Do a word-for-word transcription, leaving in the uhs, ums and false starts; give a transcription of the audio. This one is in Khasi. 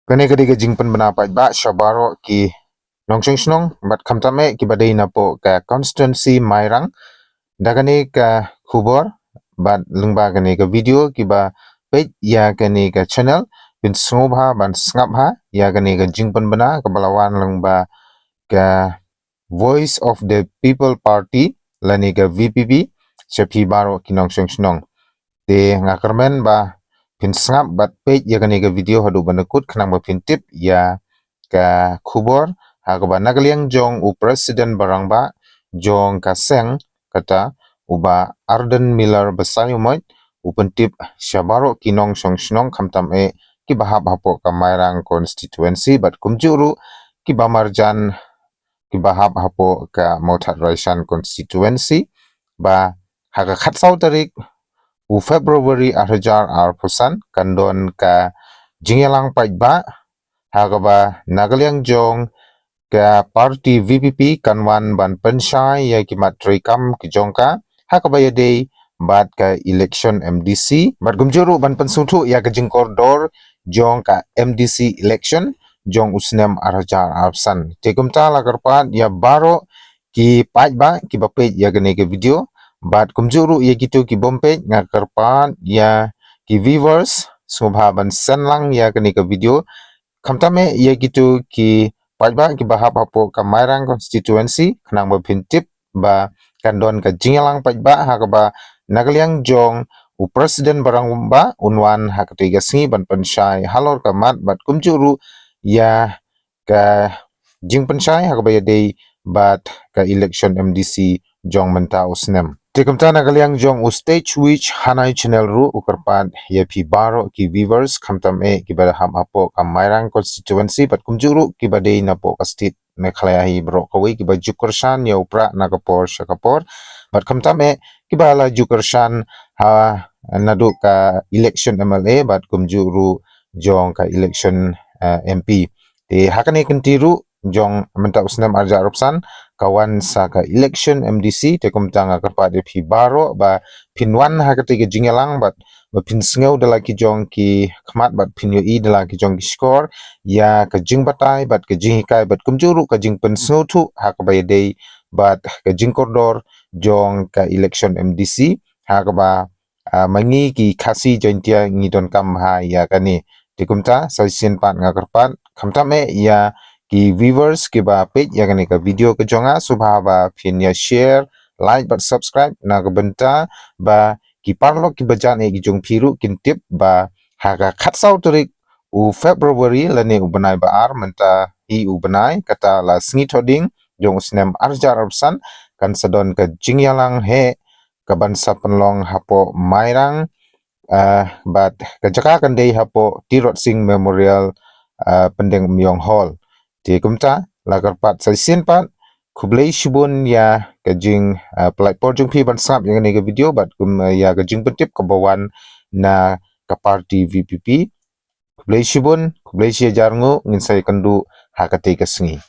Kane ka dei ka jingpynbna paidbah sha baroh ki nongshong shnong bad khamtam eh kiba dei napoh ka constituency Mairang. Da kane ka khubor bad lyngba kane ka video, kiba peit ïa kane ka channel, phin sngewbha ban sngap ha ïa kane ka jingpynbna kaba la wan lyngba ka Voice of the People Party lane ka V P P sha phi baroh ki nongshong shnong. Te nga kyrmen ba phin sngap bad peit ïa kane ka video haduh ban da kut khnang ba phin tip ïa ka khubor ha kaba na ka liang jong u President ba rangbah jong ka seng kata, u Bah Ardent Miller Basaiawmoit, u pyntip sha baroh ki nongshong shnong khamtam eh kiba hap hapoh ka Mairang constituency bad kumjuh ruh kiba marjan kiba hap hapoh ka Mawthadraishan constituency ba ha ka khatsaw tarik u February arhajar arphew san kan don ka jingïalang paidbah ha kaba na ka liang jong ka party V P P kan wan ban pynshai ïa ki mat treikam ki jong ka ha kaba ïadei bad ka election M D C bad kumjuh ruh ban pynsngewthuh ïa ka jingkordor jong ka M D C election jong u snem arhajar arphew san. Te kumta la kyrpad ïa baroh ki paidbah kiba peit ïa kane ka video bad kumjuh ruh ïa kito ki bym peit, nga kyrpad ïa ki viewers sngewbha ban send lang ïa kane ka video khamtam eh ïa kito ki paidbah kiba hap hapoh ka Mairang constituency khnang ba phin tip ba kan don ka jingïalang paidbah ha kaba na ka liang jong u President ba rangbah un wan ha katei ka sngi ban pynshai halor ka mat bad kumjuh ruh ïa ka jingpynshai ha kaba ïadei bad ka election M D C jong mynta u snem. Te kumta na ka liang jong u Stage Witch Hanai Channel ruh u kyrpad ïa phi baroh ki viewers khamtam eh kiba hap hapoh ka Mairang constituency bad kumjuh ruh kiba dei napoh ka state Meghalaya hi baroh kawei kiba ju kyrshan ïa u prah na ka por sha ka por bad khamtam eh kiba la ju kyrshan ha naduh ka election M L A bad kumjuh ruh jong ka election, eh, M P. Te ha kane ka kynti ruh jong mynta u snem arhajar arphew san ka wan sa ka election M D C, te kumta nga kyrpad ïa phi baroh ba phin wan ha katei ka jingïalang bad ba phin sngew da la ki jong ki khmat bad phin ïohi da la ki jong ki shkor ïa ka jingbatai bad ka jinghikai bad kumjuh ruh ka jingpynsngewthuh ha kaba ïadei bad ka jingkordor jong ka election M D C ha kaba ah, ma ngi ki Khasi Jaintia ngi donkam bha ïa kane. Te kumta sa shisien pat nga kyrpad khamtam eh ïa ki viewers kiba peit ïa kane ka video ka jong nga, sngewbha ba phin ïa share, like bad subscribe na ka bynta ba ki paralok kiba jan eh ki jong phi ruh kin tip ba ha ka khatsaw tarik u February lane u bnai ba ar mynta hi u bnai kata la sngi Thohdieng jong u snem arhajar arphew san kan sa don ka jingïalang heh kaban sa pynlong hapoh Mairang, ah, bad ka jaka kan dei hapoh Tirot Sing Memorial, ah, Pyndengumiong Hall. Te kumta la kyrpad sa shisien pat, khublei shibun ïa ka jing, ah, pynlait por jong phi ban sngap ïa kane ka video bad kum, ah, ïa ka jingpyntip kaba wan na ka party V P P. Khublei shibun, khublei shi hajar nguh, ngin sa ïakynduh ha katei ka sngi.